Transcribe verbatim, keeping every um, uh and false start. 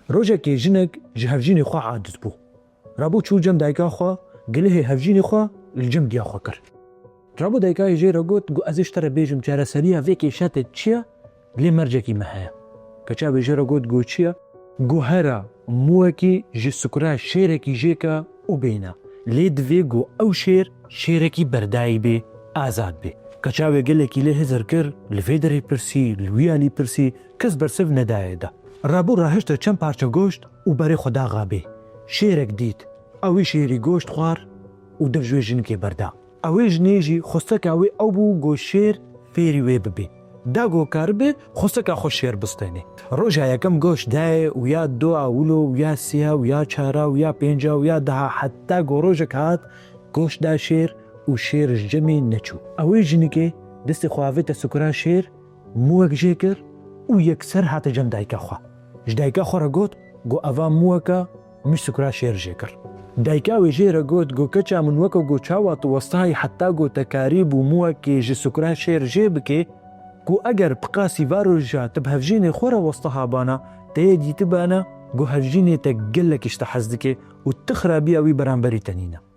Rojekê jinek ji hevjînê xwe aciz bû. Rabû çû cem dayika xwe, gilihê hevjînê xwe li cem diya xwe kir. Rabû dayika jê re got, got, "Ez ê ji te re bêjim, çareseriya vê kêşetê çi ye, lê mercekî me heye." Keça wê jê re got, "Got çi ye?" "Got here muwekî ji sukura şêrekî jê ke û bêne. Lê divê got ew şêr, şêrekî berdayî bê, azad bê." Keça wê gelekî lê hizir kir, li vê derê pirsî, li wî alî pirsî, kes bersiv nedaye de. Rabû rahişte çend parçe goşt û berê xwe da xabê. Şêrek dît. Ewî şêrî goşt xwar û dev ji wê jinikê berda. Ewê jinê jî xwesteka wê ew bû, got şêr fêrî wê bibe. Da got karibe, xwesteka xwe şêr bistêne. Roja yekem goşt dayê û ya dua wilo û ya siya û ya çara û ya pênca û ya daha, heta got rojek hat, goşt da şêr û şêr ji cemê neçû. Ewê jinikê destê xwe avête sukura şêr, muwek jê kir û yekser hate cem dayika xwe. Ji dayika xwe re got, got, "Eva muweka min sukura şêr jê kir." Dayika wê jê re got, got, "Keça min, weke got çawa tu westayî heta got te karîbû muwekê ji sukura şêr jê bikê, got eger piqasî va roja tu bi hevjînê xwe re westihabana, te yê dîtibana, got hevjînê te gelekî ji te hez dike û ti xirabiya wî beramberî te nîne."